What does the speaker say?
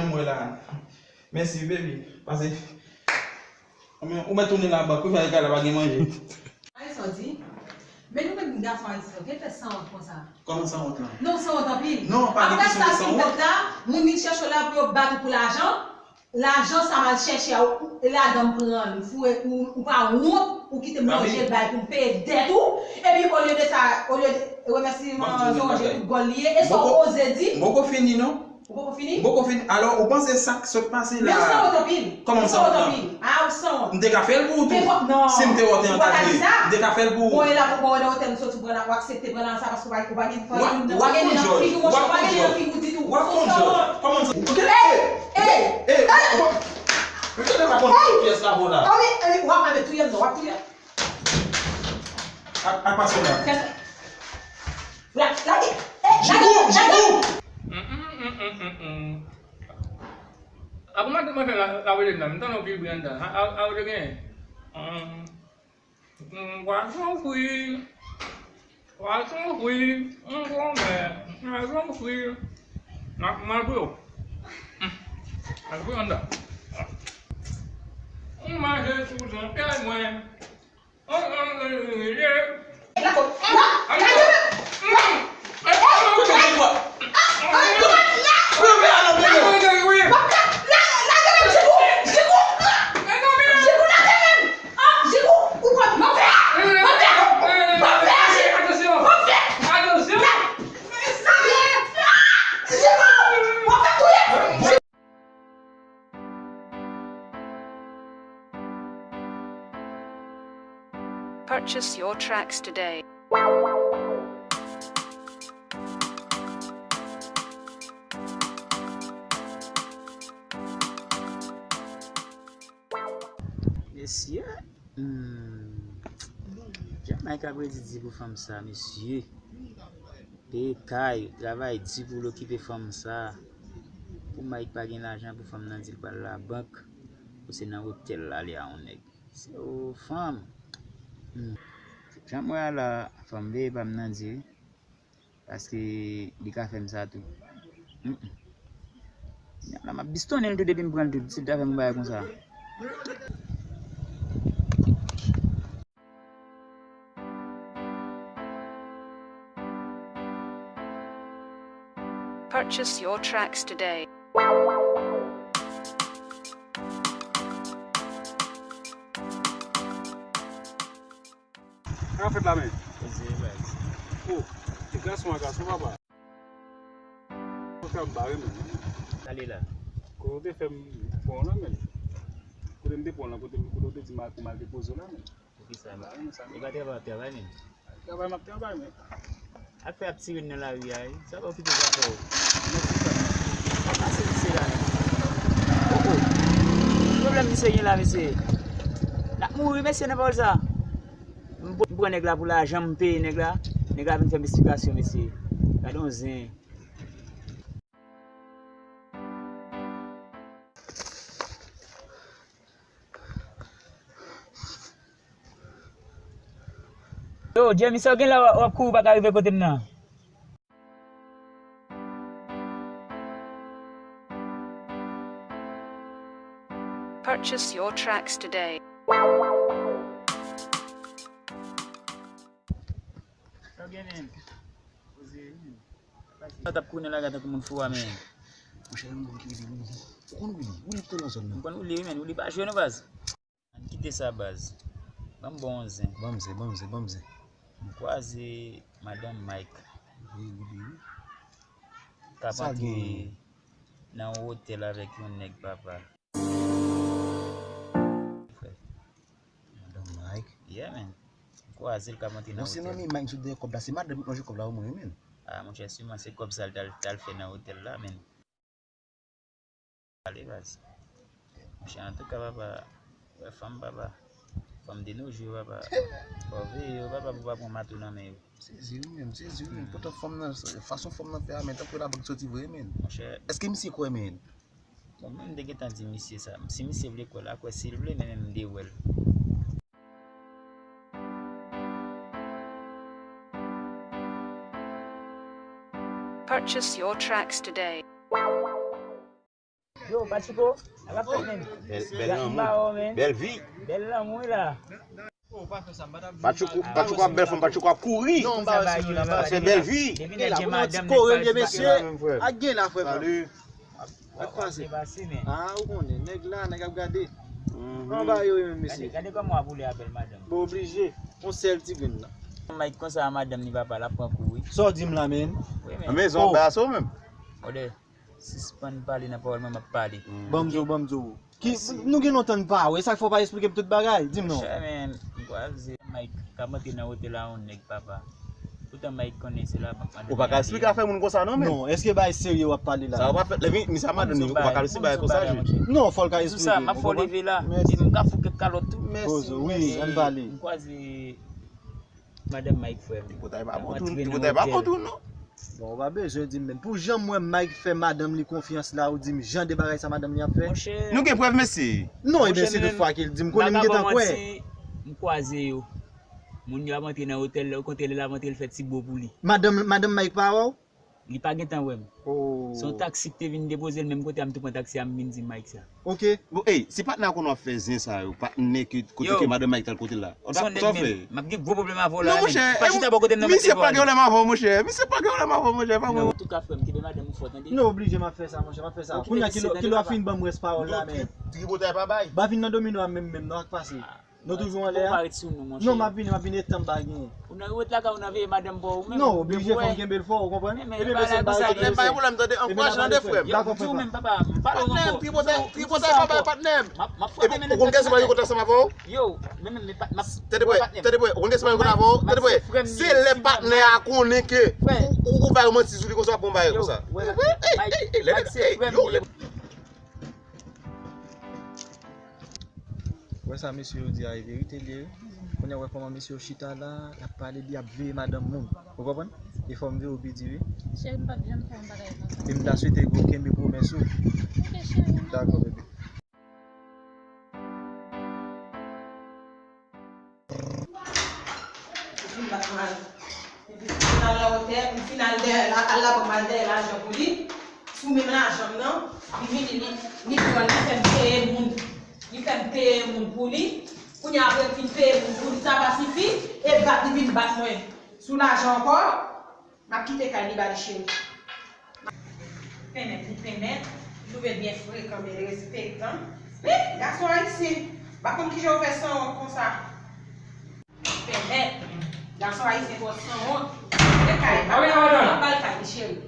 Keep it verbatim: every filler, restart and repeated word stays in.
Mwen la. Mèsi, baby. Pase. Ou mèt tounen labank, wi, fè gala pa gen manje. Ay, sa w di? Men nou menm gason ayisyen, nou gen fè sanwont konsa. Kòman sanwont lan? Non, sanwont anpil. Non, pa gen kesyon de sanwont. Apre sa, si w fè sa, moun vin chèche w la pou yo bat ou pou lajan. Lajan sa m al chèche a, ou, e ladan m pran l, m foure, ou, ou pa wont, ou kite m lonje l bay pou m peye dèt ou, epi olye de sa, olye de, remèsiman zoranje tout gòl li ye, e sa w oze di? M poko fini, non. Ou poko fini? M poko fini. Alò, ou panse sa k sot pase la? Men ou sanwont anpil. Kòman m sanwont anpil? A, ou sanwont. M te ka fè l pou ou tou. Si m te wè w te angaje, m te ka fè l pou ou. Bon, e la pou mwen, wè nan otèl m soti pran la, ou aksepte pran la sa, paske ou pa, ou pa gen, ou pa gen nan figi w, monchè, ou pa gen nan figi w ditou. W ap konn jòj. Kòman sa? Ey! Ey! Ey! Ou pa konn pyès la bon la. Anvi, anvi, w ap mande touye m non, w ap touye m. Ak, ak paspò la. Fè sa. La, lage. Ey, lage, lage. Jigou, jigou. Avan maten mwen fè la, la rele m nan, m tande yon ti bri anndan. A, a, a, ou te genyen? Hum. Hum, pwason fri. Pwason fri. Hum, granmè. Pwason fri. N ap manje yo. Hum. Al fri anndan. Hum, manje sou zantèy mwen. Purchase your tracks today. Mesye, hmm, Jamaica ap redi di pou fanm sa, mesye. Peye kay, travay di pou l okipe fanm sa. Pou Mike pa gen lajan pou fanm nan di l pral labank, pou se nan otèl l ale a yon nèg. Se o fanm. Hmm. Jan m wè a la, fanm veye pa m nan di wi. Paske li ka fè m sa tou. Mm, mm. Nèg la, m ap bistonnen l tou depi m pran l tou. Si l ta fè m yon bagay konsa. Purchase your tracks today. Sa k ap fèt la, men? Poze, baz. O, ti gason a gason, papa. Ou fè m bare, men. Sa li la? Kote w te fè m pran w lan, men? Kote m te pran w lan? Kote, kote w te di m al, pou m al depoze w la, men? Poukisa, men? Bare, men, sa. E pa travay w ap travay, men? Travay m ap travay, men. Ak fè ap tire n nan lari a, wi. Sa pa okipe zafè w. Mèsi, papa. Pase misye la, men. O, o. Ki pwoblèm misye gen la, mesye? N ap mouri, mesye, nan pawòl sa. M p-, m pran nèg la pou lajan, m peye nèg la. Nèg la vin fè m esplikasyon, mesye. Gade yon zen. Yo, Jeremy, sa w gen la, w ap kouri, w pa ka rive kote m nan. Purchase your tracks today. Sa w gen, men? Poze, men. Sa w t ap kouri nan lari a tankou moun fou a, men. Monchè, yon moun ki rele Willy. Ou konn Willy? Willy ki te nan zòn nan. M konn Willy, wi, men. Willy pa jwe, non, baz. Ann kite sa, baz. Ban m ba w yon zen. Ban m zen, ban m zen, ban m zen. M kwaze madanm Mike. Wi, wi, wi. K ap antre nan yon otèl avèk yon nèg, papa. Frè. Madanm Mike. Yeah, man. M kwaze l k ap antre nan otèl. Bon, se nan men Mike sou dèyè kòb la. Se madanm ki manje kòb la, ou mwen, men. Ah, monchè, siman se kòb sa l t al, t al fè nan otèl la, men. Pale, baz. Monchè, antouka, papa, wè fanm, papa. Fanm de nos jours, papa. Fò w veye yo, papa, pou w pa pran mato nan men yo. Sezi wi menm, sezi wi menm. Poutan fanm nan, fason fanm nan fè a, men tankou labank soti vre, men. Monchè. Èske misye kwè, men? Bon, mwen, m te gentan di misye sa. Si misye vle kwè l, l a kwè si l vle, men, men m dewèl. Purchase your tracks today. Yo, Patchouko, sa k ap fèt, menm? Bèl, bèl lanmou. Bèl vi. Bèl lanmou, wi, la. Patchouko, Patchouko ap bèl fanm, Patchouko ap kouri. Non, m pa wè sou la, m pa wè. Paske bèl vi. Depi nèg gen madanm, nèg pa ti kore l ye, mesye. Ak gen la, frè pa m. Ak pase. Ah, ou konnen, nèg la, nèg ap gade. Anba yo, yo menm, mesye. Gade kòman w ap woule a bèl madanm. Bon, oblije. On sèl ti grenn nan. Mike konsa a madanm li, papa, l ap pran kou, wi. Sa w di m la, menm? Wi, men. Anmè, zon ba sa w menm. Odè. Sispann pale nan pawòl mwen, m ap pale. Ban m di w, ban m di w. Ki, nou gen lontan n pa wè, sa k fè w pa esplike m tout bagay? Di m non. Monchè, men, m kwè se Mike k ap antre nan otèl la, yon nèg, papa. Poutan Mike konnen se labank madanm. Ou pa ka esplike afè moun konsa non, men. Non, èske bagay serye w ap pale la? Sa w pa fè, lè misye a madanm li, ou pa ka esplike bagay konsa, Jim. Non, fò l ka esplike. Sou sa, m ap fè w leve la. Mèsi. E m ka fouke kalòt tou. Mèsi. Poze, wi, ann pale. M kwaze Madanm Mike, frè m. Tripotay pa bon tou, tripotay pa bon tou, non. Bon, ou pa bezwen di m menm. Pou jan m wè Mike fè madanm li konfyans la, ou di m jan de bagay sa madanm li ap fè? Monchè. Nou gen prèv, mesye? Non, ebyen, si tout fwa ke l di m, konnen m gentan kwè. M kwaze yo. Moun yo ap antre nan otèl la, okontrè, lè l ap antre, l fè ti bo pou li. Madanm, madanm Mike pa wè w? Li pa gentan wè m. Oh. Se yon taksi ki te vin depoze l menm kote a, m tou pran taksi a, m vin di Mike sa. Ok. Bon, ey, si patnè a konnen w ap fè zen sa yo, patnè ke kote ke madanm Mike t al kote l la. Ou t ap, sa w fè? M ap gen gwo pwoblèm avè w la, men. Non, monchè, pa chita bò kote m nan mete kò. Misye pa gen pwoblèm avè w, monchè. Misye pa gen pwoblèm avè w, monchè. Pa mwen. Antouka, frè m, kenbe madanm ou fò, tande? Non, oblije m ap fè sa, monchè. M ap fè sa. Kounye a, kilè, kilè w ap fin ban m rès pawòl la, men. Tripotay pa bay. Pa vin nan domino a menm, menm, non, ak pase. Nou toujou anlè a? Ou pa ret sou nou, monchè. Non, m ap vini, m ap vini, etan m pa genyen. Ou nan, ou ret lakay ou nan veye madanm pa w menm. Non, oblije fò m kenbe l fò, ou konprann? Ebyen, mesye, m pa ret sou nou. Patnè m, pa gen pwoblèm, tande, ankouraje tande, frè m. Dakò, frè m. Patnè m, tripotay, tripotay pa bay, patnè m. Epi, ou konn kiyès ou pral kontre ansanm avè w? Yo, men, men, men, patnè. Tande, frè, tande, frè, ou konn kiyès ou pral kontre avè w? Tande, frè, se lè patnè a konnen ke ou, ou, ou bay yon manti sou li konsa, w ap pran bagay konsa. Ey, ey, ey, ey, lè nèg, ey, yo, lè Ou wè sa mesye yo di a, e verite l ye, wi. Kounye a, ou wè kòman mesye yo chita la, y ap pale, y ap veye madanm moun. Ou konprann? E fò m veye w pi di, wi. Cheri, m p ap janm fè yon bagay konsa. E m ta swete ke w kenbe pwomès ou. Ok, cheri. Dakò, bebe. Ou fin bat mal. Epi m fin al nan otèl, m fin al dèyè la, al labank, m al dèyè lajan pou li. Sou menm lajan m nan, li vini, li, li pran, li fè m peye moun. Li fè m peye moun pou li. Kounye a, apre l fin peye moun pou li, sa pa sifi, e bat li vin bat mwen. Sou lajan ankò. M ap kite kay li ba li cheri. Pèmèt li pèmèt, li twouve l byen frekan, byen respektan. Men, gason ayisyen, m pa konn kijan yo fè sanwont konsa. Pèmèt, gason ayisyen twò sanwont. Kite kay, m ap ba l kay li cheri.